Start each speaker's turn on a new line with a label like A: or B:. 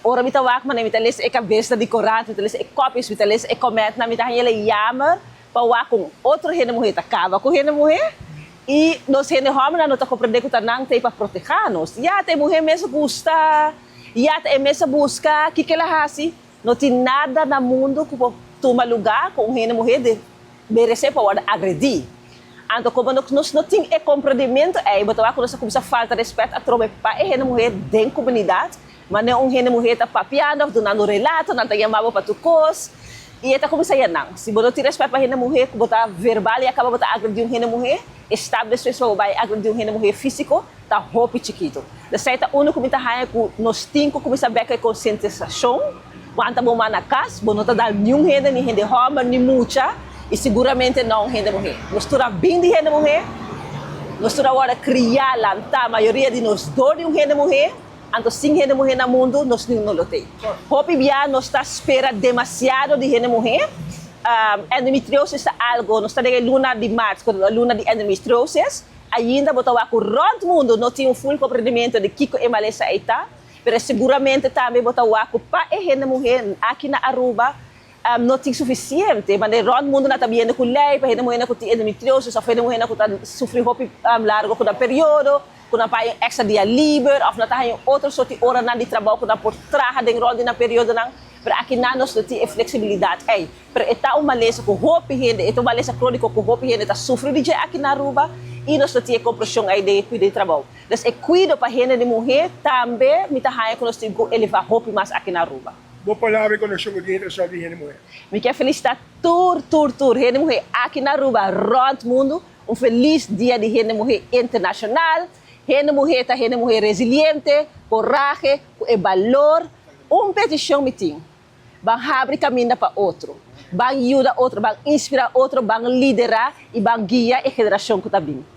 A: Ora mi ta wak manera mi ta lesa e kabesnan di korant, mi ta lesa e kòpis, mi ta lesa e kòmèntnan, mi ta haña el yamer pa wak kon otro hende muhé ta kaba ku hende muhé i nos hende hòmbernan no ta komprendé ku ta nan ta ei pa protehá nos. Ya ta e muhé mes a gusta, ya ta e mes a buska, kiko el a hasi? No tin nada na mundu ku por tuma lugá ku un hende muhé de meresé pa wòrdu agredí. Anto komo nos no tin e komprendimentu ei, bo ta wak ku nos a kuminsá falta rèspèt atrobe pa e hende muhé den komunidat. Manera un hende muhé ta papiando òf dunando relato, nan ta yama bo pa tur kos i e ta kuminsá ya nan. Si bo no tin rèspèt pa hende muhé ku bo ta verbal i a kaba bo ta agredí un hende muhé, e stap despues pa bo bai agredí un hende muhé físiko ta hopi chikitu. Esei ta unu ku mi ta haña ku nos tin ku kuminsá bek e konsientisashon. Wanta bo man na kas, bo no ta dal niun hende, ni hende hòmber, ni mucha, i siguramente no un hende muhé. Nos tur a bin di hende muhé, nos tur a wòrdu kriá, lantá, mayoria di nos dor di un hende muhé, anto sin hende muhé na mundu nos niun no lo tei. Hopi bia nos ta spera demasiado di hende muhé. Endometriosis ta algo, nos ta den e luna di mart, ku ta luna di endometriosis. Ainda bo ta wak ku rònt mundu no tin un ful komprendimentu di kiko e malesa ei ta, pero seguramente tambe bo ta wak ku pa e hende muhé aki na Aruba no tin sufisiente. Manera rònt mundu nan ta biendo ku lei pa hende muhénan ku tin endometriosis òf hende muhénan ku ta sufri hopi largo ku nan periodo, ku nan pa haña un èkstra dia liber òf nan ta haña un otro sort di oranan di trabou ku nan por traha den rònt di nan periodonan. Pero aki nan nos no tin e fleksibilidat ei. Pero e ta un malesa ku hopi hende, e ta un malesa króniko ku hopi hende ta sufri di dje aki na Aruba i nos no tin e kompreshon ei den e kuido di trabou. Dus e kuido pa hende di muhé tambe mi ta haña ku nos tin ku elevá hopi mas aki na Aruba.
B: Bo palabra i konekshon ku Dia Internashonal di Hende Muhé.
A: Mi ke felisitá tur, tur, tur hende muhé aki na Aruba, rònt mundu, un felis Dia di Hende Muhé Internashonal. Hende muhé ta hende muhé resiliente, korahe, ku e balor. Un petishon mi tin, Ban habri kaminda pa otro. Ban yuda otro, ban inspirá otro, ban liderá i ban guia e generashon ku ta bin.